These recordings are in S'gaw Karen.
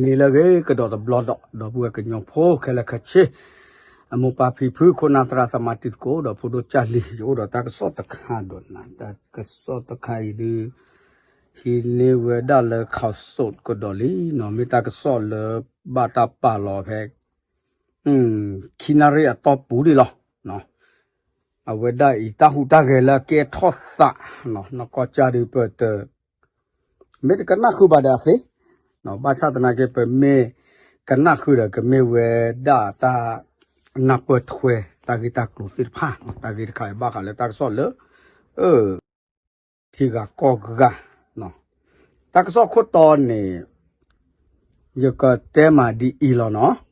နံၤလၢအဂ့ၤကဒီးတဘျီဒီး ဒီပုၢ်ဝဲၢ်ကညီဖိခဲလၢာ်ခဲဆ့, အမိၢ်ပၢ်ဖံဖု ခိၣ်နၢ်သရၣ်သမါတံၤသကိး ဒီးဖိဒိၣ်ကၢ်လံၤ ယအိၣ်ဒီးတၢ်ကစီၣ်တခါဒီးနၤ, တၢ်ကစီၣ်တခါအံၤဒုး ဟံးန့ၢ်ဝဲဒၣ်လၢ ခီးစိး ကဒီးလံနီၤ, မ့ၢ်တၢ်ကစီၣ်လၢဘၣ်တၢ်ပာ်လီၤဖဲ ခံနၣ်ရံၣ်အတီၢ်ပူၤဒံးလီၤ. အဝဲဒၣ်အံၤ တၢ်ဟူးတၢ်ဂဲၤလၢအကဲထီၣ်သး နီၢ်ကီၢ်ကၢ်ဒုး ပတ မ့ၢ်တကနၣ်ဃုာ်ဘၣ်ဒီးအသ့, ဘၣ်ဆၣ်သနာ်က့ ပမ့ၢ်ကနၣ်ဃုာ်ဒီး ကမ့ၢ်ဝဲဒၣ်တၢ်နၢ်ပၢၢ်ထွဲ တၢ်ဂ့ၢ်တၢ်ကျိၤသ့ၣ်တဖၣ်, တၢ်ဂ့ၢ်တခါအံၤဘၣ်ဃးလၢတၢ်ကစီၣ်လၢ ထံဂၤကီၢ်ဂၤ, တၢ်ကစီၣ်ခိၣ်တီန့ၣ် ယကတဲမးဒ်အံၤလီၤနီၤ.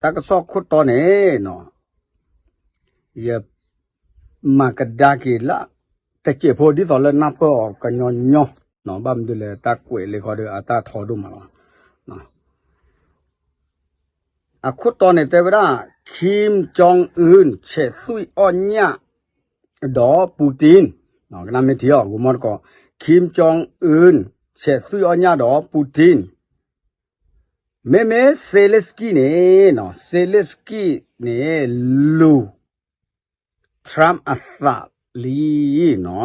တၢ်ကစီၣ်ခိၣ်တီန့ၣ် ယမၤကဒါက့ၤလၢ တစဲးဖိ ဒ်သိးလၢနၢ်ပၢၢ်အီၤကညီညီ, ဘၣ်မနုၤလဲၣ် တၢ်ကွဲးလံာ်ဃီဒီး အတၢ်ထီဒိၣ်မးလီၤ. အခိၣ်တီန့ၣ်တဲဝဲဒၣ် Kim Jong Un ဆဲးသွံၣ်အီၣ်ညၣ်ဒီး Putin, ကနၣ်မ့ၢ်ထံအီၤ ဂိၤမီၢ်တကိး, Kim Jong Un ဆဲးသွံၣ်အီၣ်ညၣ်ဒီး Putin, မ့မ့ၢ် Zelensky န့ၣ်, Zelensky န့ၣ် လူၤ Trump အသးလံနီၤ,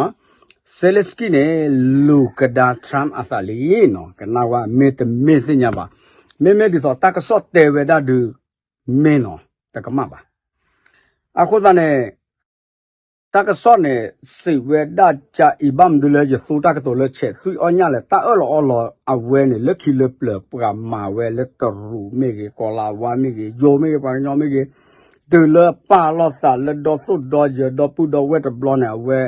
Zelensky န့ၣ် လူၤကဒါ Trump အသးလံနီၤ, ကနၣ်ဝဲမ့ၢ်တမ့ၢ်သ့ၣ်ညါဘၣ်, မ့မ့ၢ်ဒ်သိးတၢ်ကစီၣ်တဲဝဲဒၣ်ဒုး မ့ၢ်နီၤ, တကမၣ်ဘၣ်. အဃိသတးန့ၣ် တၢ်ကစီၣ်န့ၣ် စံးဝဲဒၣ်ကအံၤ ဘၣ်မနုၤလၢယသူတၢ်ကတိၤလၢ ဆဲးသွံၣ်အီၣ်ညၣ်လဲၣ်, တၢ်အၢၣ်လီၤအီလီၤအဝဲန့ၣ် လၢခံလၢပျၢၤ ပှၤမၤဝဲလၢတရူးမ့ၢ်ဂ့ၤ, ကီၤလၤဝါမ့ၢ်ဂ့ၤ, ယိၤမ့ၢ်ဂ့ၤ, ပှၤကညီမ့ၢ်ဂ့ၤ, တုၤလၢပာ်လီၤသးလၢဒီသိၣ်ဒီယၢၤ ဒီပုၢ်ဒီဝဲၢ်တဘျီန့ၣ် အဝဲ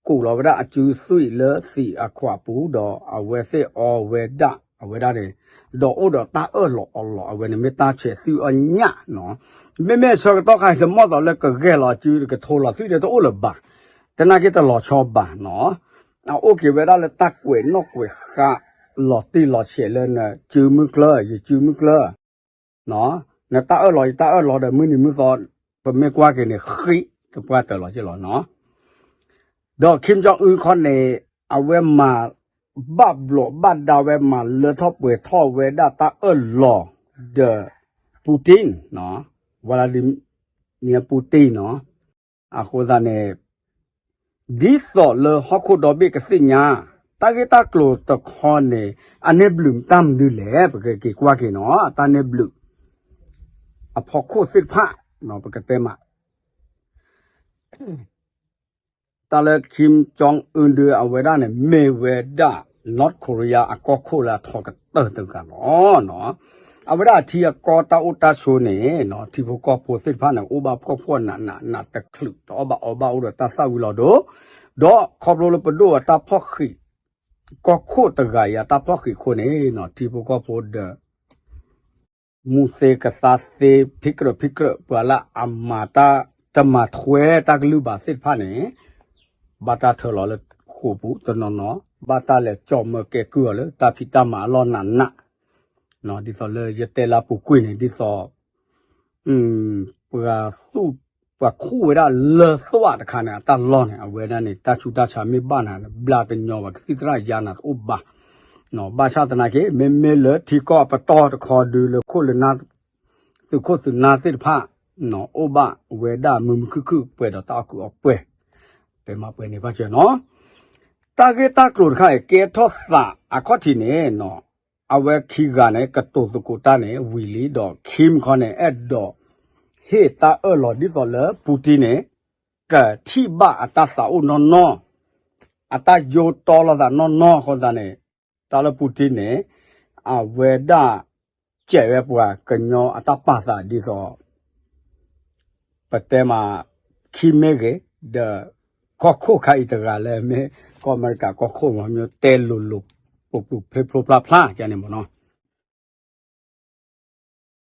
ကူးလီၤဝဲဒၣ်အစုသွံၣ်လၢသံးအခွးပူၤဒီး အဝဲသ့ၣ်အီဝဲဒၣ် အဝဲဒၣ်န့ၣ်, ဒီးအိၣ်ဒီးတၢ်အၢၣ်လီၤအီလီၤ အဝဲန့ၣ်မ့ၢ်တၢ်ဆဲးသွံၣ်အီၣ်ညၣ်နီၤ. မ့မ့ၢ်ဆၢကတီၢ်ခါအံၤ တမီၢ်သိးလၢကဂဲၤလီၤစု ကထိလီၤသွံၣ်ဒီးတအိၣ်လၢၤဘၣ်, သနာ်က့တလီၤဆီဘၣ်နီၤ. အအိၣ်က့ၤဝဲဒၣ်လၢတၢ်ကွဲးနီၣ်ကွဲးဃါ လီၤတံၢ်လီၤဆဲးလၢနစုမုၢ်ကျၢၢ် ယစုမုၢ်ကျၢၢ် နတၢ်အၢၣ်လီၤ ယတၢ်အၢၣ်လီၤဒီး မုၢ်နံၤမုၢ်သီ ပမ့ၢ်ကွၢ်က့ၤန့ၣ် ဃံးတပှၢ်တၢၢ်လီၤက့လီၤနီၤ. ဒီး Kim Jong Un ခီန့ၣ် အဝဲမၤဘၣ်ဘျိးဘၣ်ဒါဝဲ မၤလၢထီၣ်ပှဲၤထီၣ်ဝဲဒၣ်တၢ်အၢၣ်လီၤဒီး Putin, Vladimir Putin နီၤ. အဃိသတးန့ၣ် ဒ်သိးလၢဟီၣ်ခိၣ်ဒီဘ့ၣ်ကသ့ၣ်ညါ တၢ်ဂ့ၢ်တၢ်ကျိၤတခီန့ၣ် အန့ၢ်ဘျုးတၢ်မနုၤလဲၣ်, ပကက့ၤကွၢ်က့ၤနီၤ, တၢ်န့ၢ်ဘျုး အဖီခိၣ်သ့ၣ်တဖၣ် ပကတဲမး တၢ်လၢ Kim Jong Un ဒုး အဝဲဒၣ်န့ၣ် မ့ၢ်ဝဲဒၣ် North Korea အကီၢ်ခိၣ်လၢအထီကတၢၢ်တဂၤလီၤ. အဝဲဒၣ်အထံအကီၢ်တၢ်အိၣ်တၢ်ဆိးန့ၣ် ထံဖိကီၢ်ဖိသ့ၣ်တဖၣ်န့ၣ် အိၣ်ဘၣ်ဖှီၣ်ဖှီၣ်နးနး နးတချုး တအီၣ်ဘၣ်အီဘၣ် အိၣ်ဒီးတၢ်သၣ်ဝံၤလီၤဒိၣ်, ဒီးခီဖျိလၢပဒိၣ်အတၢ်ဖီၣ်ဃံး ကီၢ်ခိၣ်တဂၤအံၤ အတၢ်ဖီၣ်ဃံးအဃိန့ၣ် ထံဖိကီၢ်ဖိဒီး မူသ့ကသါသ့ ဖံးကြၢးဖံးကြၢး ပှၤလၢအမၤတၢ်တမၤထွဲတၢ်ကလုၢ်ဘၣ်သ့ၣ်တဖၣ်န့ၣ် ဘၣ်တၢ်ထၢလီၤလၢဃိာ်ပူၤတနီၤနီၤ, ဘၣ်တၢ်လဲၤကၠီၣ်မၢကဲကုၢ်အီၤလၢတၢ်ဖံးတၢ်မၤအလီၢ်နးနး, ဒ်သိးလၢယတဲလၢအပူၤကွံာ်န့ၣ် ဒ်သိး ပှၤသူၣ် ပှၤခူၣ်ဝဲဒၣ်လၢသွၣ်တခါန့ၣ် အတၢ်လီၢ်န့ၣ် အဝဲဒၣ်န့ၣ် တၢ်ဆူးတၢ်ဆါမ့ၢ်ဘၣ်နၤန့ၣ် ဘျါတညီဘၣ် ကသံၣ်သရၣ်ယါနၤတအိၣ်ဘၣ်. ဘၣ်ဆၣ်သနာ်က့ မ့မ့ၢ်လၢထံကီၢ်အပတီၢ်တခီဒုး လၢခိၣ်လၢနၢ် သုးခိၣ်သုးနၢ်သ့ၣ်တဖၣ် အိၣ်ဘၣ်ဝဲဒၣ်မုာ်မုာ်ခုၣ်ခုၣ် ပှဲၤဒီးတၢ်အီၣ်ကုးအီပှဲၤ တဲမၤပှဲၤန့ၣ်ဘၣ်စၢၤနီၤ. တၢ်ဂ့ၢ်တၢ်ကျိၤတခါအံၤ ကဲထီၣ်သးအခီၣ်ထံးန့ၣ် အဝဲခံဂၤန့ၣ် ကတိၤသကိးတၢ်န့ၣ် ဝံၤလံဒီး Kim ခီန့ၣ် အဲၣ်ဒိးဟ့ၣ်တၢ်အၢၣ်လီၤဒ်သိးလၢ Putin န့ၣ် ကထံၣ်ဘၣ်အတၢ်သးအိၣ်နီၢ်နီၢ် အတၢ်ယိတီလိာ်သးနီၢ်နီၢ်အဃိသတးန့ၣ် တၢ်လၢ Putin န့ၣ် အဝဲဒၣ် ကဲးဝဲပှၤကညီအတၢ်ပာ်သးဒ်သိး ပတဲမး ခံမ့ၢ်ဂ့ၤ ဒီး ကီၢ်ခိၣ်ခါအံၤတဂၤလၢမ့ၢ် ကီၢ်အမဲရကၤကီၢ်ခိၣ်မ့ၢ် မ့ၢ်တဲလိၤလိၤ ပူၤပူၤဖျ့ဖျိဖျါဖျါ ကန့ၣ်မ့ၢ်နီၤ.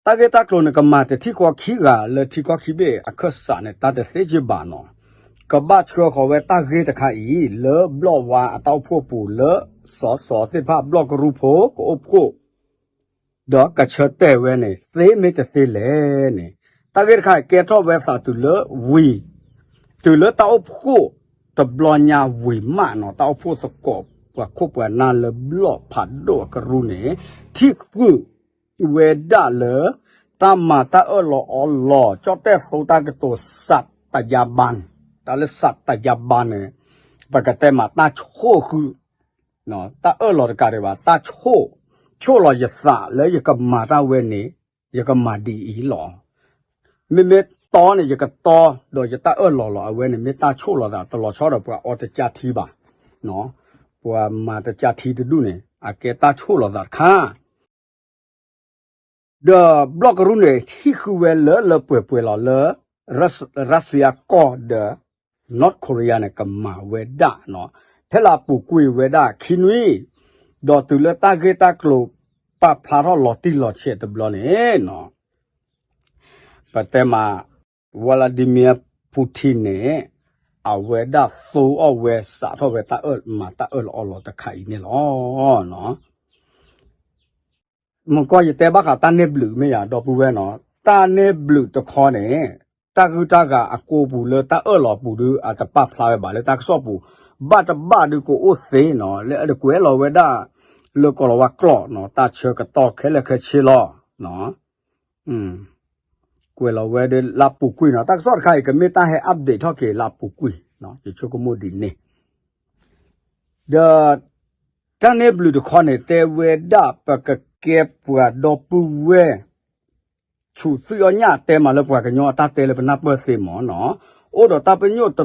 တၢ်ဂ့ၢ်တၢ်ကျိၤန့ၣ် ကမၤတထံၣ်ဃီခံဂၤလၢထံကီၢ်ခံဘ့ၣ်အခၢၣ်စးန့ၣ် တၢ်တသ့က့ဘၣ်နီၤ. ကဘၣ်ဆှၢဃီၤဝဲတၢ်ဂ့ၢ်တခါအံၤ လၢဘျီၣ်ဝါအတၢ်အိၣ်ဖှိၣ်ပူၤလၢ စီၤစီၤသ့ၣ်တဖၣ် ဘျီၣ်ကရူၢ်ဖိကအိၣ်ဖှိၣ် ဒီးကဆၢတဲာ်ဝဲန့ၣ် သ့မ့ၢ်တသ့လဲၣ်န့ၣ် တၢ်ဂ့ၢ်တခါအံၤကဲထီၣ်ဝဲသးတုၤလၢဝံၤ တုၤလၢတၢ်အိၣ်ဖှိၣ်တဘျီညါဝံၤမးနီၤ တၢ်အိၣ်ဖှိၣ်သကိး ပှၤခိၣ်ပှၤနၢ်လၢဘျီၣ်ဖးဒိၣ်အကရူၢ်န့ၣ် ထံၣ်ဃုာ်ဝဲဒၣ်လၢ တၢ်မၤတၢ်အၢၣ်လီၤအီလီၤ ကၠီၣ်တဲၣ်သိတၢ်ကတိၤ စးတယါဘၣ်, တၢ်လၢစးတယါဘၣ်န့ၣ် ပကတဲမးတၢ်ဆိၣ်ဃုာ် တၢ်အၢၣ်လီၤတကးဒံးဘၣ် တၢ်ဆိၣ်, ဆိၣ်လီၤယသးလၢယကမၤတၢ်ဝဲန့ၣ် ယကမၤဒ်အံၤလီၤ. မ့မ့ၢ်တီန့ၣ် ယကတီ ဒီးယတၢ်အၢၣ်လီၤလီၤ. အဝဲန့ၣ်မ့ၢ်တၢ်ဆိၣ်လီၤသး တလီၤဆီဒီးပှၤအီတကၢထံဘၣ်, ပှၤမၤတကၢထံတဒူၣ်န့ၣ် အကဲတၢ်ဆိၣ်လီၤသးတခါ ဒီးဘျီၣ်ကရူၢ်န့ၣ် ဟံၣ်ဃုာ်ဝဲလၢလၢပှဲၤပှဲၤလီၤလၢ ရၤစံယါကီၢ်ဒီး North Korea န့ၣ် ကမၤဝဲဒၣ်, ဖဲလၢအပူၤကွံာ်ဝဲဒၣ်ခံနွံ, ဒီးတုၤလၢတၢ်ဂ့ၢ်တၢ်ကျိၤပာ်ဖျါထီၣ်လီၤတံၢ်လီၤဆဲးတဘျီန့ၣ် ပတဲမး Vladimir Putin န့ၣ် အဝဲဒၣ်သူအီၣ်ဝဲစးထီၣ်ဝဲတၢ်အၢၣ်မၤတၢ်အၢၣ်လီၤအီလီၤတခါအံၤန့ၣ်လီၤ. မ့ၢ်ကီၢ်ယတဲဘၣ်ဃးတၢ်န့ၢ်ဘျုးမ့ၢ်ယၤ ဒီပုၢ်ဝဲၢ်နီၤ, တၢ်န့ၢ်ဘျုးတခီန့ၣ် တၢ်ဂုၢ်တၢ်ဂၤအကိာ်ပူၤလၢတၢ်အၢၣ်လီၤပူၤဒုး အတပာ်ဖျါဝဲဘၣ်လၢတၢ်ကစီၣ်ပူၤ, ဘၣ်တဘၣ်ဒုးကအိၣ်သ့နီၤ, လၢအတကွဲးလီၤဝဲဒၣ် လၢကီၢ်လီၤဝါကျိာ်နီၤ တၢ်ဆၢကတီၢ်ခဲလၢာ်ခဲဆ့လီၤ. ကွဲးလီၤဝဲဒၣ်လၢအပူၤကွံာ်နီၤ, တၢ်ကစီၣ်တခါအံၤ ကမ့ၢ်တၢ်ဟဲ update ထီၣ်က့ၤလၢအပူၤကွံာ်, ယဆိကမိၣ်ဒ်န့ၣ် ဒီး တၢ်န့ၢ်ဘျုးတခီန့ၣ် တဲဝဲဒၣ်ပကကဲပှၤဒီပုၢ်ဝဲၢ် ဆူးသွံၣ်အီၣ်ညၣ် တဲမးလၢပှၤကညီအတၢ်တဲလၢပနၢ်ပၢၢ်သ့မးနီၤ, အိၣ်ဒီးတၢ်ပညိၣ်တ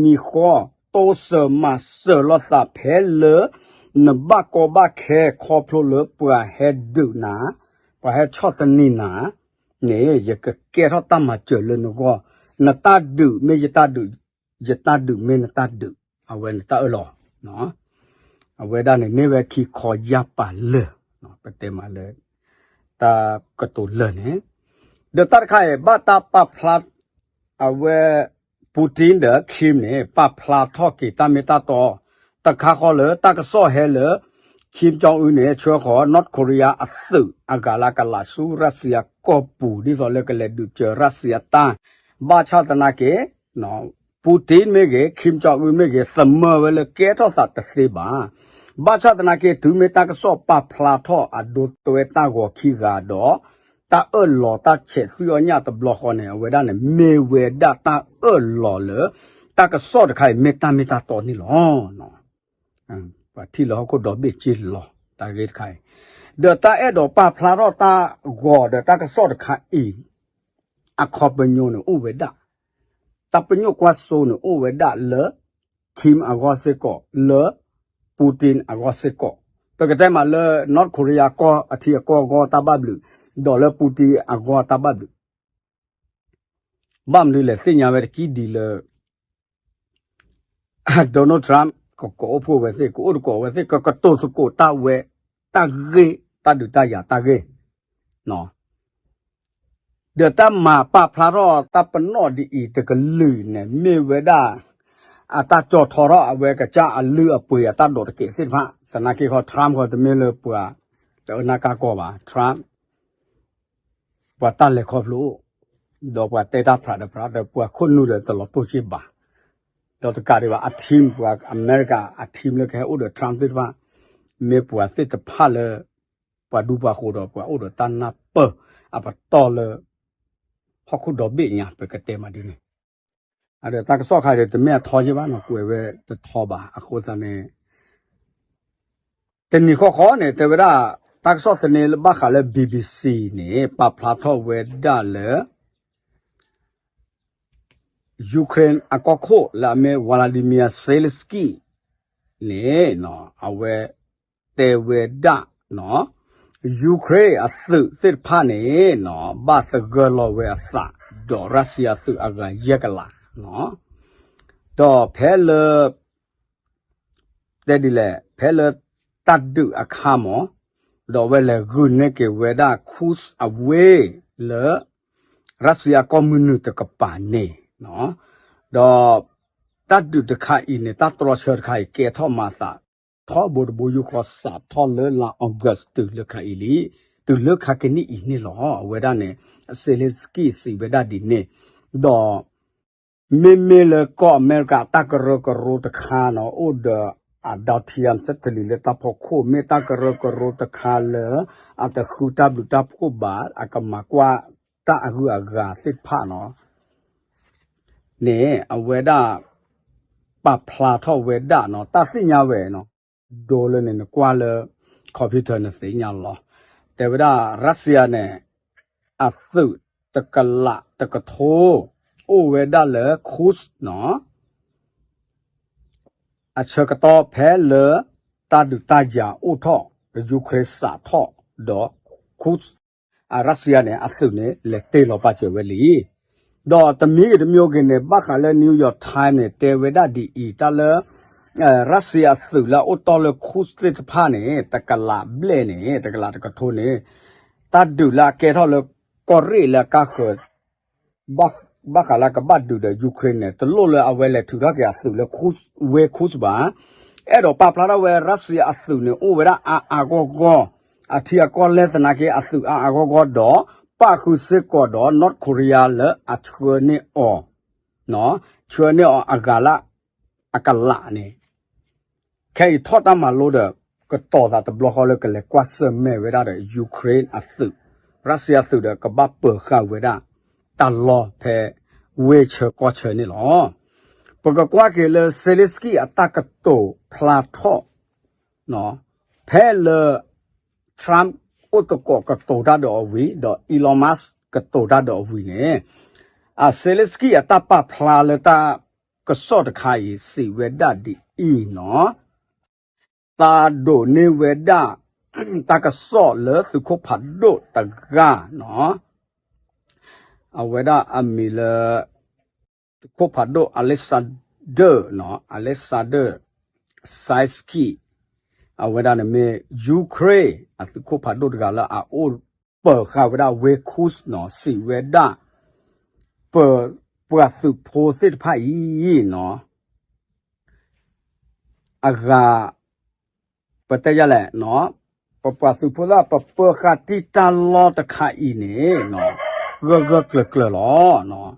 မံၤဃီ တိစၢၤမၤစၢၤလိာ်သးဖဲလၢ နဘၣ်ကီဘၣ်ခဲခီဖျိလၢပှၤဟဲဒုးနၤ, ပှၤဟဲဆီၣ်သနံးနၤန့ၣ် ယကကဲထီၣ်တၢ်မၤစၢၤလၢနဂီၢ်, နတၢ်ဒုးမ့ၢ်ယတၢ်ဒုး, ယတၢ်ဒုးမ့ၢ်နတၢ်ဒုး, အဝဲနတၢ်အၢၣ်လီၤ အဝဲဒၣ်န့ၣ်မ့ၢ်ဝဲခံခီယၢ်ပာ်လၢာ်, ပတဲမးလၢ တၢ်ကတိၤလၢာ်န့ၣ်, ဒီးတၢ်တခါအံၤ ဘၣ်တၢ်ပာ်ဖျါ အဝဲ Putin ဒီး Kim န့ၣ် ပာ်ဖျါထီၣ်က့ၤတၢ်မ့ၢ်တၢ်တီ တခါဃီလၢတၢ်ကစီၣ်ဟဲလၢ Kim Jong Un န့ၣ် ဆှၢဃီၤ North Korea အသုးအဂၤလၢကလးဆူရၢစံယါကီၢ်ပူၤ ဒ်သိးလၢကလဲၤဒုးစၢၤရၢစံယါတၢ်, ဘၣ်ဆၣ်သနာ်က့ Putin မ့ၢ်ဂ့ၤ Kim Jong Un မ့ၢ်ဂ့ၤ သမၢဝဲလၢကဲထီၣ်သးတသ့ဘၣ်. ဘၣ်ဆၣ်သနာ်က့ တုၤမ့ၢ်တၢ်ကစီၣ်ပာ်ဖျါထီၣ်အဒိတွဲတၢ်ဂီၤခံဂၤဒီး တၢ်အၢၣ်လီၤတၢ်ဆဲးသွံၣ်အီၣ်ညၣ်တဘျီဃီန့ၣ် အဝဲဒၣ်န့ၣ် မ့ၢ်ဝဲဒၣ်တၢ်အၢၣ်လီၤလၢ တၢ်ကစီၣ်တခါအံၤ မ့ၢ်တၢ်မ့ၢ်တၢ်တီန့ၣ်လီၤ. ပှၤထံၣ်လၢဟီၣ်ခိၣ်ဒီဘ့ၣ်က့ၢ်လီၤ တၢ်ဂ့ၢ်တခါအံၤ, ဒီးတၢ်အဲၣ်ဒိးပာ်ဖျါထီၣ်တၢ်ဂီၤဒီးတၢ်ကစီၣ်တခါအံၤ အခီပညီန့ၣ်အိၣ်ဝဲဒၣ်, တၢ်ပညိၣ်ကွၢ်စိန့ၣ်အိၣ်ဝဲဒၣ်လၢ Kim အဂီၢ်စ့ၢ်ကီး, လၢ Putin အဂီၢ်စ့ၢ်ကီး, ပကတဲမးလၢ North Korea ကီၢ်အထံအကီၢ်အဂီၢ်တၢ်ဘၣ်ဘျုး, ဒီးလၢ Putin အဂီၢ်တၢ်ဘၣ်ဘျုး ဘၣ်မနုၤလဲၣ်သ့ၣ်ညါဝဲတကံၢ်ဒံးလၢ Donald Trump ကကအိၣ်ဖှိၣ်ဝဲသ့ၣ် ကအိၣ်သကိးဝဲသ့ၣ် ကကတိၤသကိးတၢ်ဝဲ တၢ်ဂ့ၢ် တၢ်ဒုးတၢ်ယၤတၢ်ဂ့ၢ် ဒီးတၢ်မၤပာ်ဖျါထီၣ်တၢ်ပနီၣ်ဒ်အံၤတကလုာ်န့ၣ် မ့ၢ်ဝဲဒၣ် အတၢ်ကၠီထီထီၣ်အဝဲကစၢ်အလုၢ်အပှ့ၤအတၢ်ဒိးတကဲးသ့ၣ်တဖၣ် သနာ်က့ခီ Trump ဃီတမ့ၢ်လၢပှၤ တအၢနာ်ကၢ်ကီၢ်ဘၣ် Trump ပှၤတၢ်လဲၤခီဖျိအိၣ်, ဒီးပှၤတဲတၢ်ဖြးဒီးဖြးဒီးပှၤခိၣ်နူာ်ဒီးတလီၤတိၢ်က့ၢ်ဘၣ်, ဒီးတကးဒံးဘၣ် အ team ပှၤအမဲရကၤအ team လၢကဟဲအိၣ်ဒီး Trump သ့ၣ်တဖၣ် မ့ၢ်ပှၤသ့ၣ်တဖၣ်လၢ ပှၤဒူပှၤဃိၤဒီးပှၤအိၣ်ဒီးတၢ်နၢ်ပၢၢ် အပတီၢ်လၢ ဟီၣ်ခိၣ်ဒီဘ့ၣ်ညါ ပကတဲမးဒ်န့ၣ်, ဒီးတၢ်ကစီၣ်ခါဒီးတမ့ၢ်အထီယ့ၢ်ဘၣ်နီၤ ကွဲးဝဲတထီဘၣ် အဃိသတးန့ၣ် တနံၤဃီဃီန့ၣ် တဲဝဲဒၣ် တၢ်ကစီၣ်သန့လၢဘၣ်ဃးလၢ BBC န့ၣ် ပာ်ဖျါထီၣ်ဝဲဒၣ်လၢ Ukraine အကီၢ်ခိၣ်လၢအမ့ၢ် Volodymyr Zelenskyy န့ၣ် အဝဲတဲဝဲဒၣ် Ukraine အသုးသ့ၣ်တဖၣ်န့ၣ် ဘၣ်သဂၢၢ်လီၤဝဲအသး ဒီးရၢစံယါသုးအဂၤယဲၢ်ကလး ဒီးဖဲလၢ တဲဒ်လဲၣ် ဖဲလၢတၢ်ဒုးအခါမး ဒီးအဝဲလဲၤဂုာ်န့ၢ်က့ၤဝဲဒၣ် Kursk အဝ့ၢ်လၢ ရၢစံယါကီၢ်မုၢ်နုာ်တကပၤန့ၣ် ဒီးတၢ်ဒုးတခါအံၤန့ၣ် တၢ်တြီဆၢတခါအံၤ ကဲထီၣ်မၤသး ထီဘိတဘိယူၢ်ဃီစးထီၣ်လၢလါ August တုၤလၢခါအံၤလံ, တုၤလၢခါကနံၣ်အံၤန့ၣ်လီၤ. အဝဲဒၣ်န့ၣ် Zelenskyy စံးဝဲဒၣ်ဒ်န့ၣ်, ဒီး မ့မ့ၢ်လၢကီၢ်အမဲရကၤတၢ်ကရၢကရိတခါနီၤ အိၣ်ဒီး အဒၢထံအစဲတလံၤလၢတၢ်ဖီခိၣ် မ့ၢ်တၢ်ကရၢကရိတခါလၢ အတဃုတၢ်ဘျုးတၢ်ဖှိၣ်ဘၣ် အကမၤကွၢ်တၢ်အဂုၤအဂၤသ့ၣ်တဖၣ်နီၤ န့ၣ် အဝဲဒၣ် ပာ်ဖျါထီၣ်ဝဲဒၣ်နီၤ တၢ်သ့ၣ်ညါဝဲနီၤ ဒိလၢန့ၣ်နကွၢ်လၢ computer နသ့ၣ်ညါလီၤ. တဲဝဲဒၣ် Russia န့ၣ် အသုးတကလးတကထိ အိၣ်ဝဲဒၣ်လၢ Kursk နီၤ အဆၢကတီၢ်ဖဲလၢ တၢ်ဒုးတၢ်ယၤအိၣ်ထီၣ် Ukraine စးထီၣ်ဒီး Kursk အ Russia န့ၣ် အသုးန့ၣ် လဲၤတ့ၢ်လီၤပာ်စၢၤဝဲလံ. ဒီးတမံၤဂ့ၤတမံၤဂ့ၤန့ၣ် ဘၣ်ဃးလၢ New York Times န့ၣ် တဲဝဲဒၣ်ဒ်အံၤ တၢ်လၢ Russia အသုးလၢအအိၣ်တီၢ်လၢ Kursk သ့ၣ်တဖၣ်န့ၣ် တကလးဘျဲၣ်န့ၣ် တကလးတကထိန့ၣ် တၢ်ဒုးလၢအကဲထီၣ်လၢ ကီၢ်ရ့ၣ်လၢအကါဃၢၤ ဘၣ်ဃးလၢကဘၣ်ဒုးဒီး Ukraine န့ၣ် တလိၣ်လၢအဝဲလဲၤထုးထီၣ်က့ၤအသုးလၢ Kursk ဝ့ၢ် Kursk ဘၣ်. အဲၣ်ဒိးပာ်ဖျါထီၣ်ဝဲ Russia အသုးန့ၣ် အိၣ်ဝဲဒၣ်အါအါဂီၢ်ဂီၢ် အထံအကီၢ်လဲၣ်သနာ်က့ အသုးအါအါဂီၢ်ဂီၢ်ဒီး ပၣ်ဃုာ်စ့ၢ်ကီးဒီး North Korea လၢအဆှၢန့ၢ်အီၤ ဆှၢန့ၢ်အီၤအဂၤလၢအကလးန့ၣ် ခဲအံၤထီၣ်တၢ်မၤလိဒီး ကတီၤသးတဘျီဃီလၢကလဲၤကွၢ်ဆၢၣ်မဲာ်ဝဲဒၣ်ဒီး Ukraine အသုး Russia အသုးဒီးကဘၣ်ပၢၤဃာ်ဝဲဒၣ် တၢ်လီၢ်ဖဲ ဝ့ၢ်ဆၢကီၢ်ဆၢန့ၣ်လီၤ. ပကကွၢ်က့ၤလၢ Zelensky အတၢ်ကတိၤဖျါထီၣ် ဖဲလၢ Trump အိၣ်သကိးကတိၤတၢ်ဒီးအီၤဝံၤ ဒီး Elon Musk ကတိၤတၢ်ဒီးအီၤဝံၤန့ၣ် အ Zelensky အတၢ်ပာ်ဖျါလၢတၢ်ကစီၣ်တခါအံၤ စံးဝဲဒၣ်ဒ်အံၤနီၤ သးဒိးန့ၢ်ဝဲဒၣ် တၢ်ကစီၣ်လၢသုးခိၣ်ဖးဒိၣ်တဂၤနီၤ အဝဲဒၣ်အမံၤလၢ သုးခိၣ်ဖးဒိၣ် Alexander နီၤ Alexander Syrskyi အဝဲဒၣ်န့ၣ်မ့ၢ် Ukraine အသုးခိၣ်ဖးဒိၣ်တဂၤလၢအအိၣ်ပၢၤဃာ်ဝဲဒၣ်ဝ့ၢ် Kursk နီၤ စံးဝဲဒၣ် ပ ပှၤသုးဖိသ့ၣ်တဖၣ်အံၤနီၤ အဂၤ ပတဲယၤလဲၣ်နီၤ ပပှၤသုးဖိသ့ၣ် ပပၢဃာ်တံၢ်တၢ်လီၢ်တခါအံၤန့ၣ် ဂၢၢ်ဂၢၢ်ကျၢၤကျၢၤလီၤ.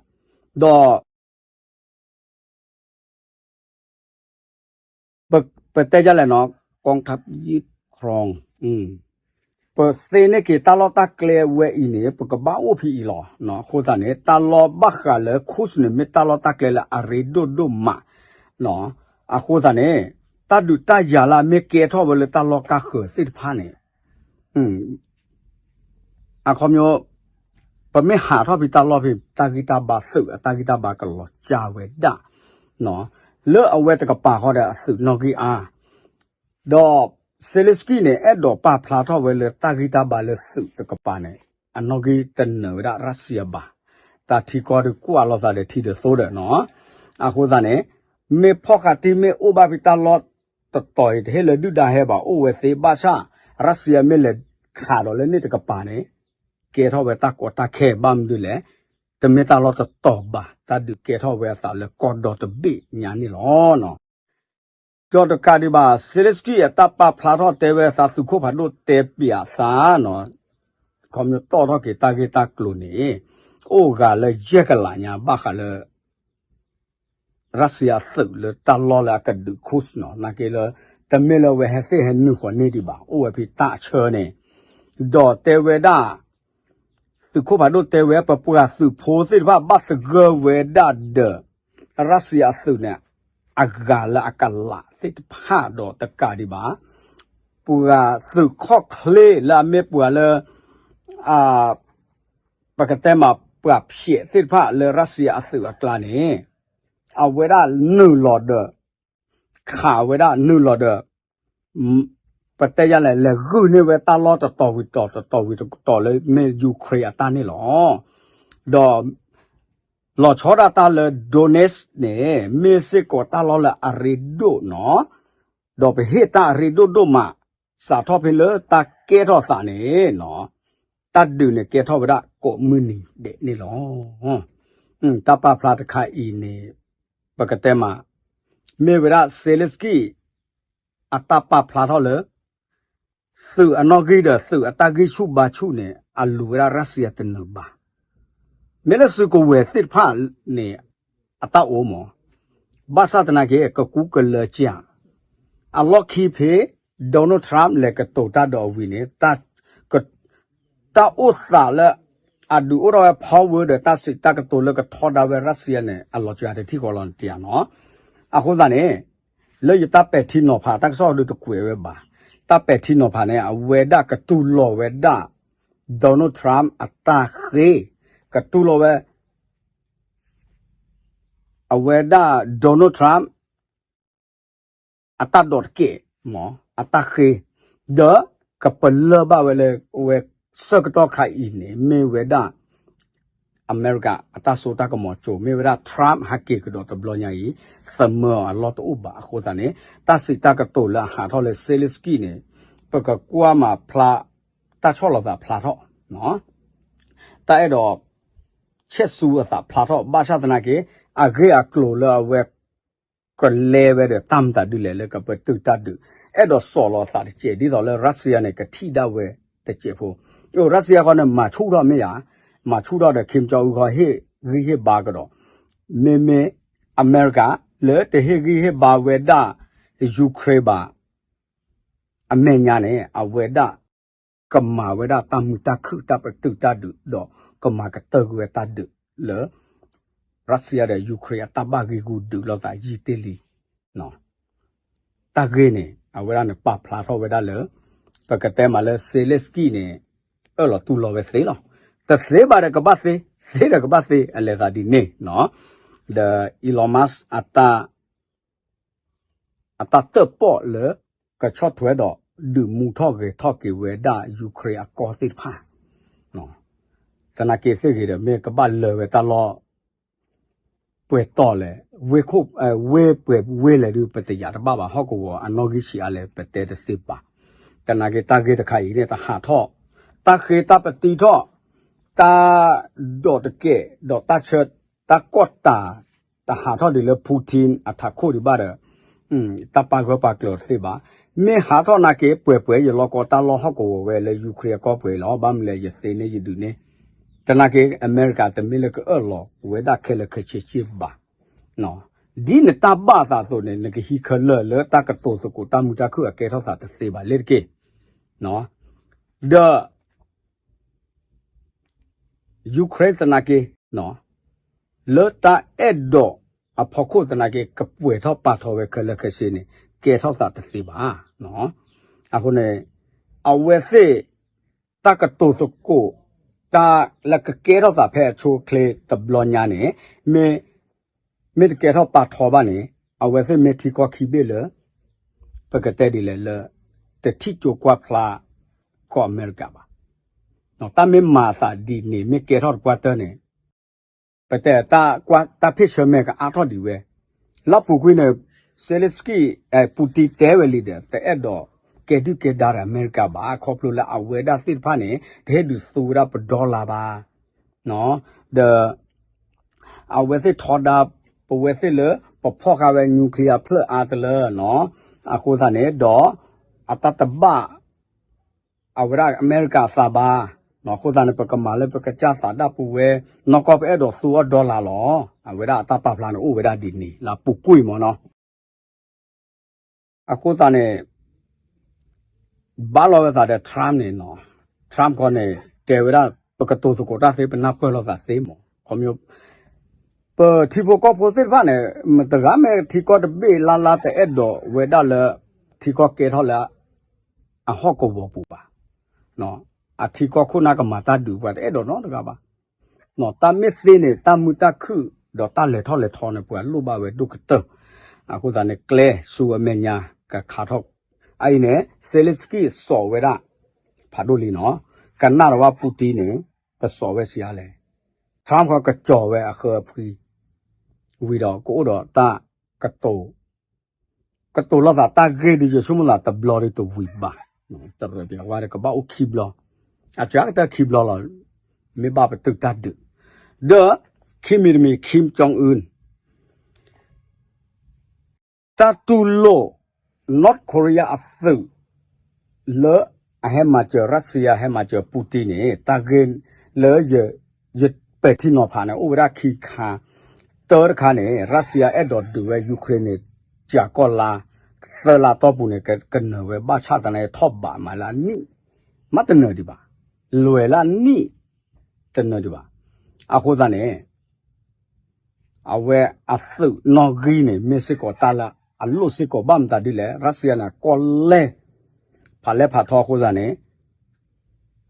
ဒီး ပတဲယၤလဲၣ်နီၤ กองทัพยึดครอง ပသ့န့ၢ်က့ၤတၢ်လီၢ်တၢ်ကျဲဝဲအံၤန့ၣ် ပကဘၣ်အိၣ်ဖဲအံၤလီၤ. အဃိသတးန့ၣ် တၢ်လီၢ်ဘၣ်ဃးလၢ Kursk န့ၣ် မ့ၢ်တၢ်လီၢ်တၢ်ကျဲလၢအရ့ဒိၣ်ဒိၣ်မး အဃိသတးန့ၣ် တၢ်ဒုးတၢ်ယၤလၢအမ့ၢ်ကဲထီၣ်ဝဲလၢတၢ်လီၢ်ကါဃၢၤသ့ၣ်တဖၣ်န့ၣ် အခီပညီ ပမ့ၢ်ဟးထီၣ်ဖဲတၢ်လီၢ်ဖဲ တၢ်ဂံၢ်တၢ်ဘါသုးအတၢ်ဂံၢ်တၢ်ဘါကလီၤကၢ်ဝဲဒၣ် လၢအဝဲတကပၤဃီဒီးအသုးနီၣ်ဂံၢ်အါ ဒီး Zelensky န့ၣ် အဲၣ်ဒိးပာ်ဖျါထီၣ်ဝဲလၢတၢ်ဂံၢ်တၢ်ဘါလၢသုးတကပၤန့ၣ် အနီၣ်ဂံၢ်တနၢၤဝဲဒၣ် Russia ဘၣ်. တၢ်ထံကီၢ်ဒုးကွၢ်လိာ်သးဒီးထံဒီးသိဒီးနီၤ အဃိသတးန့ၣ် မ့ၢ်ဖီၣ်ဃာ်တံၢ်မ့ၢ်အိၣ်ဘၣ်ဖဲတၢ်လီၢ်တတီၤအံၤ တဟ့ၣ်လၢၤဒုၣ်ဒါဟဲဘၣ် အိၣ်ဝဲသ့ဘၣ်ဆၣ် Russia မ့ၢ်လဲၤခးဒီးလၢန့ၣ်တကပၤန့ၣ် ကဲထီၣ်ဝဲတၢ်ကီတၢ်ခဲဘၣ်မနုၤလဲၣ် တမ့ၢ်တၢ်လီၢ်တတီၤဘၣ် တၢ်ဒုးကဲထီၣ်ဝဲအသးလၢကီၢ်ဒီတဘ့ၣ်ညါန့ၣ်လီၤ. ဒီးတကးဒံးဘၣ် Zelensky အတၢ်ပာ်ဖျါထီၣ်တဲဝဲအသး သုးခိၣ်ဖးဒိၣ်တဲပၠးအသးနီၤ ခီပညီတီၣ်ထီၣ်က့ၤတၢ်ဂ့ၢ်တၢ်ကျိၤန့ၣ် အိၣ်ဂၤလၢယဲၢ်ကလးညါ ဘၣ်ဃးလၢ Russia သုးလၢတၢ်လီၢ်လၢအကဒုး Kursk နီၤ နာ်က့လၢ တမ့ၢ်လၢအဝဲဟဲသ့ၣ်ဟဲနုာ်ဃီၤန့ၢ်ဒံးဘၣ် အိၣ်ဝဲဖဲတၢ်အဆၢန့ၣ် ဒီးတဲဝဲဒၣ် သုးခိၣ်ဖးဒိၣ်တဲဝဲ ပပှၤသုးဖိသ့ၣ်တဖၣ်ဘၣ်သဂၢၢ်ဝဲဒၣ်ဒီး Russia အသုးန့ၣ် အဂၤလၢအကလးသ့ၣ်တဖၣ်ဒီးတကးဒံးဘၣ် ပှၤသုးခီၣ်ချ့လၢအမ့ၢ်ပှၤလၢ ပကတဲမးပှၤဖျဲးသ့ၣ်တဖၣ်လၢ Russia အသုးအကျါန့ၣ် အဝဲဒၣ်နုာ်လီၤဒီး ခးဝဲဒၣ်နုာ်လီၤဒီး ပတဲယၤလဲၣ် လဲၤဂုာ်န့ၢ်ဝဲတၢ်လီၢ်တတီၤဝံၤတတီၤ တတီၤဝံၤတတီၤလၢမ့ၢ် Ukraine အတၢ်န့ၣ်လီၤ. ဒီး လီၤဆီဒၣ်တၢ်လၢ Donetsk န့ၣ် မ့ၢ်စ့ၢ်ကီးတၢ်လီၢ်လၢအရ့ဒိၣ်နီၤ ဒီးပဟ့ၣ်တၢ်အရ့ဒိၣ်ဒိၣ်မး စးထီၣ်ဖဲလၢတၢ်ကဲထီၣ်သးန့ၣ်နီၤ တၢ်ဒုးန့ၣ်ကဲထီၣ်ဝဲဒၣ်ကိးမုၢ်နံၤဒဲးန့ၣ်လီၤ. တၢ်ပာ်ဖျါတခါအံၤန့ၣ် ပကတဲမး မ့ၢ်ဝဲဒၣ် Zelensky အတၢ်ပာ်ဖျါထီၣ်လၢ သုးအနီၣ်ဂံၢ်ဒီးသုးအတၢ်ဂံၢ်ဆူၣ်ဘါဆူၣ်န့ၣ် အလူၤဝဲဒၣ် Russia တနၢၤဘၣ်. မ့ၢ်လၢစုကဝဲၤသ့ၣ်တဖၣ်န့ၣ် အတၢ်အိၣ်မး ဘၣ်ဆၣ်သနာ်က့ ကကူကလၢာ်ကၢ် အလီၢ်ခံဖဲ Donald Trump လဲၤကတိၤတၢ်ဒီးအဝံၤန့ၣ် တၢ်အိၣ်သးလၢ အဒုးအိၣ်ထီၣ်ဝဲ power ဒီးတၢ်စံးတၢ်ကတိၤလၢကထီဒါဝဲ Russia န့ၣ် အလီၤစှၤတထံၣ်ဃီလီၤနတံၢ်ဧါနီၤ. အဃိသတးန့ၣ် လၢယတၢ်ပဲာ်ထံနီၤဖး တၢ်ကစီၣ်ဒုးတကွဲးဝဲဘၣ်. တၢ်ပဲာ်ထံနီၤဖးန့ၣ် အဝဲဒၣ်ကတူၢ်လိာ်ဝဲဒၣ် Donald Trump အတၢ်ဃ့, ကတူၢ်လိာ်ဝဲ အဝဲဒၣ် Donald Trump အတၢ်ဒိးတကဲး, အတၢ်ဃ့, ဒီးကပလၢၢ်ဘၣ်ဝဲလၢ အဝဲဆၢကတီၢ်ခါအံၤန့ၣ် မ့ၢ်ဝဲဒၣ် အမဲရကၤအတၢ်စိတၢ်ကမီၤစိၤ မ့ၢ်ဝဲဒၣ် Trump ဟးက့ၤကဒီးတဘျီညါအံၤ သမၢအီၤအလီၢ်တအိၣ်ဘၣ်အဃိသတးန့ၣ် တၢ်စံးတၢ်ကတိၤလၢအဟးထီၣ်လၢ Zelensky န့ၣ် ပကကွၢ်မးဖျါ တၢ်ဆီၣ်လီၤသးဖျါထီၣ် တၢ်အဲၣ်ဒိး ဆဲးစူအသးဖျါထီၣ် ဘၣ်ဆၣ်သနာ်က့ အဂ့ၢ်အကျိၤလၢအဝဲ ကလဲဝဲဒီးတၢ်မတၤဒုလဲၣ်လၢကပတုာ်တၢ်ဒုး အဲၣ်ဒိးစိာ်လီၤသးတစဲး ဒ်သိးလၢ Russia န့ၣ် ကထံၣ်ဒၣ်ဝဲတစဲးဖိ, အိ Russia ဃီန့ၣ် မၤဆူၣ်ထီၣ်မ့ၢ်ယါ, မၤဆူၣ်ထီၣ်ဒီး Kim Jong Un ဃီဟ့ၣ်ဂံၢ်ဟ့ၣ်ဘါကဒီး, မ့မ့ၢ်အမဲရကၤ လၢတဟ့ၣ်ဂံၢ်ဟ့ၣ်ဘါဝဲဒၣ် Ukraine ဘၣ် အမဲာ်ညါန့ၣ် အဝဲဒၣ် ကမၤဝဲဒၣ်တၢ်မုာ်တၢ်ခုၣ် တၢ်ပတုာ်တၢ်ဒုး ဒီးကမၤကတၢၢ်ကွံာ်ဝဲတၢ်ဒုးလၢ Russia ဒီး Ukraine အတၢ်ဘၣ်ဂံၢ်ဂူာ်ဒုးလိာ်သးယံာ်တ့ၢ်လံ. တၢ်ဂ့ၢ်န့ၣ် အဝဲဒၣ်န့ၣ် ပာ်ဖျါထီၣ်ဝဲဒၣ်လၢ ပကတဲမးလၢ Zelensky န့ၣ် အၢၣ်လီၤတူၢ်လိာ်ဝဲသ့လီၤ. တသ့ဘၣ်ဒီးကဘၣ်သ့, သ့ဒီးကဘၣ်သ့ အလဲၤသးဒ်န့ၣ် ဒီး Elon Musk အတၢ် အတၢ်တၢၣ်ပီၣ်လၢ ကဆီၣ်ထွဲဒီး ဒုးမူထီၣ်ဂဲၤထီၣ်က့ၤဝဲဒၣ် Ukraine အကီၢ်သ့ၣ်တဖၣ်, သနာ်က့သ့ၣ်ဂ့ၤဒီး မ့ၢ်ကဘၣ်လၢာ်ဝဲတၢ်လီၢ် ပှဲၤတီၤလဲၣ်, ဝ့ၢ်ခိၣ်, ဝ့ၢ်ပှဲၤဝ့ၢ်လဲၣ်ဒုး ပတယာ်တဘၣ်ဘၣ် ဟီၣ်ကဝီၤအနီၣ်ဂံၢ်ဆံးအါလဲၣ် ပတဲတသ့ဘၣ်. သနာ်က့တၢ်ဂ့ၢ်တခါအံၤန့ၣ် တဟးထီၣ်, တၢ်ဃ့တၢ်ပတံထီၣ်, တၢ်ဒိးတကဲး ဒီးတၢ်ဆၢ, တၢ်ကီၢ်တၢ် တဟးထီၣ်ဒံးလၢ Putin အထးခိၣ်ဒံးဘၣ်ဒီး တၢ်ပာ်ဂၢၢ်ပာ်ကျၢၤတသ့ဘၣ်. မ့ၢ်ဟးထီၣ်နာ်က့ ပှဲၤပှဲၤ ယလီၢ်ကီတၢ်လီၢ်ဟီၣ်ကဝီၤဝဲလၢ Ukraine အကီၢ်ပှဲၤလီၤ. ဘၣ်မနုၤလဲၣ် ယသ့န့ၢ်ယဒုးန့ၢ်, သနာ်က့ အမဲရကၤတမ့ၢ်လၢကအၢၣ်လီၤဝဲဒၣ်ခဲလၢာ်ခဲဆ့ဘၣ်. ဒ်နတၢ်ဘၣ်အသးအသိးန့ၣ် နကဟံးခဲလၢာ်လၢတၢ်ကတိၤသကိးတၢ်မုာ်တၢ်ခုၣ်အကဲထီၣ်သးတသ့ဘၣ် လ့ၤတက့ၢ်. ဒီး Ukraine သနာ်က့ လၢတၢ်အဲၣ်ဒိးအဖီခိၣ်သနာ်က့ ကပှဲၤထီၣ်ပာ်ထီၣ်ဝဲခဲလၢာ်ခဲဆ့န့ၣ် ကဲထီၣ်သးတသ့ဘၣ်. အဃိန့ၣ် အဝဲသ့ၣ် တၢ်ကတိၤသကိး တၢ်လၢကကဲထီၣ်သးဖဲအဆိအချ့တဘျီညါန့ၣ် မ့ၢ် မ့ၢ်တကဲထီၣ်ပာ်ထီၣ်ဘၣ်န့ၣ် အဝဲသ့ၣ်မ့ၢ်ထံကီၢ်ခံဘ့ၣ်လၢ ပကတဲဒ်လဲၣ်လၢ တထံၣ်ကၠိကွၢ်ဖျါ ကီၢ်အမဲရကၤဘၣ်. တၢ်မ့ၢ်မၤအသးဒ်န့ၣ် မ့ၢ်ကဲထီၣ်တပှၢ်တၢၢ်န့ၣ် ပတဲတၢ်ကွၢ်တၢ်ဖ့ၣ်ဆၢမဲာ်ကအါထီၣ်ဒံးဝဲ, လၢပူၤကွံာ်န့ၣ် Zelensky, Putin တဲဝဲလံဒီး တအဲၣ်ဒိးကဲဒုၣ်ကဲဒါဒီးအမဲရကၤဘၣ် ခီဖျိလၢအဝဲဒၣ်သ့ၣ်တဖၣ်န့ၣ် တဟ့ၣ်ဒုးသူဝဲဒၣ်ပdollarဘၣ်. ဒီး အဝဲသ့ၣ်ထီဒါ ပဝဲသ့ၣ်လၢ ပဖီၣ်ဃာ်ဝဲ nuclear ဖျၢၣ်အါတလၢနီၤ, အဃိသတးန့ၣ်ဒီး အတၢ်တဘၣ် အဝဲဒၣ်အမဲရကၤအသးဘၣ်, အဃိသတးန့ၣ် ပကမၤလၢပကစၢ်သးဒၣ်ပဝဲ နီၢ်ကီၢ်ပအဲၣ်ဒိးသူအီၤ dollar လီၤ, အဝဲဒၣ်အတၢ်ပာ်ဖျါန့ၣ်အိၣ်ဝဲဒၣ်ဒ်န့ၣ် လၢအပူၤကွံာ်မ့ၢ်နီၤ. အဃိသတးန့ၣ် ဘၣ်လီၤဝဲသးဒီး Trump န့ၣ်နီၤ, Trump ခီန့ၣ် တဲဝဲဒၣ် ပကတိၤသကိးတၢ်သ့ ပနၢ်ပၢၢ်လိာ်သးသ့မ့ၢ် ခီ ပထံဖိကီၢ်ဖိသ့ၣ်တဖၣ်န့ၣ် မတဂၤမ့ၢ်ထံကီၢ်တဘ့ၣ်လါလါတအဲၣ်ဒိးဝဲဒၣ်လၢ ထံကီၢ်ကဲထီၣ်လၢ အဟီၣ်ကဝီၤပူၤဘၣ်. အထံကီၢ်ခိၣ်နၢ်ကမၤတၢ်ဒုးပှၤတအဲၣ်ဒိးနီတဂၤဘၣ်. တၢ်မ့ၢ်သ့န့ၣ် တၢ်မုာ်တၢ်ခုၣ် ဒီးတၢ်လဲၤထီၣ်လဲၤထီန့ၣ် ပှၤလိၣ်ဘၣ်ဝဲဒိၣ်ကတၢၢ်. အဃိသတးန့ၣ် ကျဲဆူအမဲာ်ညါကခါထီၣ် အအံၤန့ၣ် Zelensky စိာ်ဝဲဒၣ် ဖးဒိၣ်လံနီၤ, ကနၣ်ဒီးဝဲ Putin န့ၣ် ကစိာ်ဝဲဆံးအါလဲၣ်, Trump ခီကစီၤဝဲအဃၢအဖှံ ဝံၤဒီးကအိၣ်ဒီးတၢ်ကတိၤ ကတိၤလိာ်သးတၢ်ဂ့ၢ်ဒုး ယဆိကမိၣ်သးတဘျီဒုးတဝံၤဘၣ်, တရၢပျးဝဲဒီးကဘၣ်အိၣ်ခံဘျီ, အစှၤကတၢၢ်ခံဘျီလီၤ, မ့ၢ်ဘၣ်ပတုာ်တၢ်ဒုး, ဒီး ခံမံၤတမံၤ Kim Jong Un တၢ်တူၢ်လိာ် North Korea အသုး လၢအဟဲမၤစၢၤ Russia ဟဲမၤစၢၤ Putin န့ၣ် တၢ်ဂ့ၢ်လၢယပဲာ်ထံနီၤဖးန့ၣ် အိၣ်ဝဲဒၣ်ခံခါ, တၢတခါန့ၣ် Russia အဲၣ်ဒိးဒုးဝဲ Ukraine န့ၣ် ကၠၤကီၢ်လါ သၢလါတီၢ်ပူၤန့ၣ် ကနၢၤဝဲဘၣ်ဆၣ်သနာ်က့ ထီၣ်ဘးမးလၢအနံၣ် မ့ၢ်တနၢၤဒံးဘၣ်, လွဲၢ်လၢအနံၣ် တနၢၤဒံးဘၣ်. အဃိသတးန့ၣ် အဝဲအသုးနီၣ်ဂံၢ်န့ၣ် မ့ၢ်စ့ၢ်ကီးတၢ်လၢအလိၣ်စ့ၢ်ကီးဘၣ်မတၤဒ်လဲၣ်, ရၢၡံယါန့ၣ် ကီၢ်လဲၢ် ဖးလဲၢ်ဖးထီအဃိသတးန့ၣ်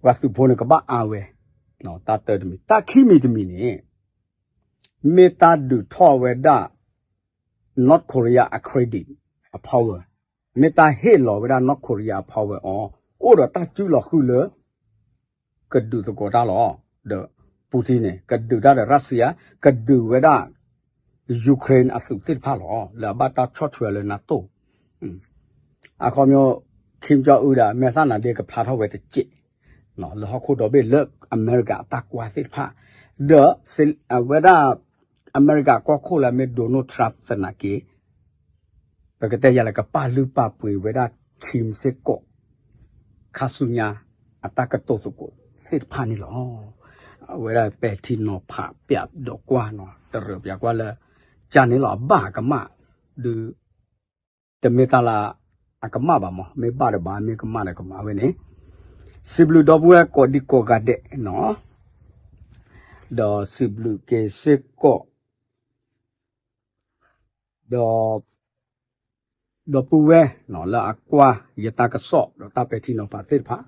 ပှၤသုးဖိန့ၣ်ကဘၣ်အါဝဲ, တၢ်တၢတမံၤ, တၢ်ခံမံၤတမံၤန့ၣ် မ့ၢ်တၢ်ဒုးထီၣ်ဝဲဒၣ် North Korea အ credit အ power, မ့ၢ်တၢ်ဟ့ၣ်လီၤဝဲဒၣ် North Korea အ power အီၤ, အိၣ်ဒီးတၢ်စုလီၤဃုာ်လၢ ကဒုးသကိးတၢ်လီၤ. ဒီး Putin န့ၣ် ကဒုးတၢ်ဒီး Russia, ကဒုးဝဲဒၣ် Ukraine အသုးသ့ၣ်တဖၣ်လီၤ လၢအဘၣ်တၢ်ဆီၣ်ထွဲလၢ NATO အခီပညီ Kim Jong Un ဒၣ် မဲာ်သၣ်နါဒ့ကဖျါထီၣ်ဝဲတစဲး လၢဟီၣ်ခိၣ်ဒီဘ့ၣ်လၢအမဲရကၤအတၢ်ကွၢ်သ့ၣ်တဖၣ်, ဒီး အဝဲဒၣ် အမဲရကၤကီၢ်ခိၣ်လၢအမ့ၢ် Donald Trump သနာ်က့ ပကတဲယၤလၢကပာ်လုၢ်ပာ်ပှ့ၤဝဲဒၣ် Kim စ့ၢ်ကီး ခါဆူညါ အတၢ်ကတိၤသကိးသ့ၣ်တဖၣ်န့ၣ်လီၤ. အဝဲဒၣ်ပဲာ်ထံနီၤဖးပၠးဒီးကွၢ်နီၤ တရၢးပၠးကွၢ်လၢ ကန့ၣ်လီၤ အဘၣ်အကမၣ် ဒုး တမ့ၢ်တၢ်လၢအကမၣ်ဘၣ်မး, မ့ၢ်ဘၣ်ဒီးဘၣ် မ့ၢ်ကမၣ်ဒီးကမၣ်ဝဲန့ၣ်, စံးဘျုးဒီပုၢ်ဝဲၢ်ကိးဒံကိးဂၤဒဲးနီၤ, ဒီးစံးဘျုးက့ၤစ့ၢ်ကီး ဒီး ဒီပုၢ်ဝဲၢ်လၢအကွၢ်ယတၢ်ကစီၣ်ဒီးတၢ်ပဲာ်ထံနီၤဖးသ့ၣ်တဖၣ်,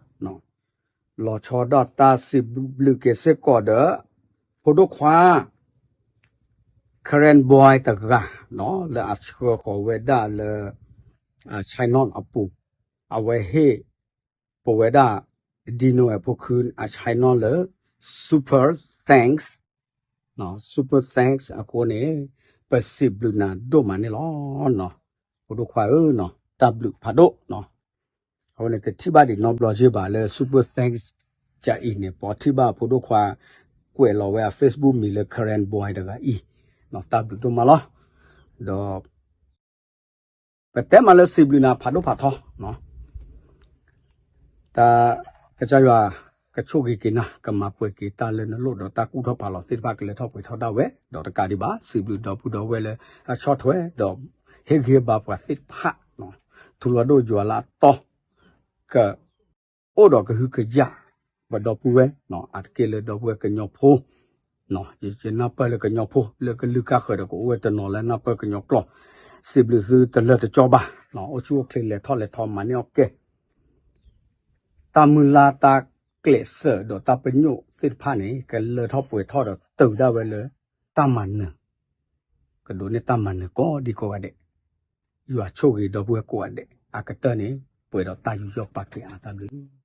လီၤဆီဒၣ်တၢ်စံးဘျုးက့ၤစ့ၢ်ကီးဒီး ဖိဒိၣ်ခွါ Karen Boy တဂၤ လၢအဆှၢဃီၤဝဲဒၣ်လၢ China အပူၤ, အဝဲဟ့ၣ်ပဝဲဒၣ် ဒံနိဝဲဖိခု အ China လၢ super thanks, super thanks အဃိန့ၣ် ပစံးဘျုးနၤဒိၣ်မးန့ၣ်လီၤ. ဖိဒိၣ်ခွါဧၢ, တၢ်ဘျုးဖးဒိၣ်, အဃိန့ၣ် တထံၣ်ဘၣ်ဒံးနီတဘျီက့ဘၣ်လၢ super thanks ကအံၤန့ၣ် ပှၤထံၣ်ဘၣ်ဖိဒိၣ်ခွါ ကွဲးလီၤဝဲအ Facebook မံၤလၢ Karen Boy တဂၤအံၤ, တၢ်ဘျုးဒိၣ်မးလီၤ. ဒီး ပတဲမးလၢစံးဘျုးနၤဖးဒိၣ်ဖးထီ, တၢ်ကစၢ်ယွၤကဆိၣ်ဂ့ၤက့ၤနၤ, ကမၤပှဲၤက့ၤတၢ်လၢနလိၣ်ဒီးတၢ်ကူၣ်ထီၣ်ဖးလီၤသ့ၣ်တဖၣ်ကလဲၤထီၣ်ပှဲၤထီၣ်ဒၣ်ဝဲ, ဒီးတကးဒံးဘၣ် စံးဘျုးဒီပုၢ်ဒီဝဲၢ်လၢအဆီၣ်ထွဲ ဒီးဟ့ၣ်ဂံၢ်ဟ့ၣ်ဘါပှၤသ့ၣ်တဖၣ်, ထူလီၤဒိၣ်ယွၤလၢအတီ က အိၣ်ဒီးကဟုကယာ် ပဒီပုၢ်ဝဲၢ်, အတက့ၢ်လၢဒီပုၢ်ဝဲၢ်ကညီဖိ, ယနၢ်ပၢၢ်လၢကညီဖိ လၢကလုၢ်ကါဃၢၤဒီးကအိၣ်ဝဲတနီၤလၢနၢ်ပၢၢ်ကညီကျိာ်, စံးဘျုးသုတလၢတကၠီဘၣ်, အိၣ်ဆူၣ်အိၣ်ချ့လဲၤထီၣ်လဲၤထီမၤန့ၢ်အီၣ်ကဲ တၢ်မုၢ်လၢ်တၢ်ကျဲးစၢးဒီးတၢ်ပညိၣ်သ့ၣ်တဖၣ်န့ၣ် ကလၢထီၣ်ပှဲၤထီၣ်ဒီးတုၤဒၣ်ဝဲလၢတၢ်မၤနၢၤ, ကဒိးန့ၢ်တၢ်မၤနၢၤကိးဒံကိးဂၤဒဲး, ယွၤဆိၣ်ဂ့ၤဒီပုၢ်ဝဲၢ်ကိးဂၤဒဲး, အကတၢၢ်န့ၣ် ပှဲၤဒီးတၢ်ယူးယီၣ်ပာ်ကဲအါတၢ်ဘျုး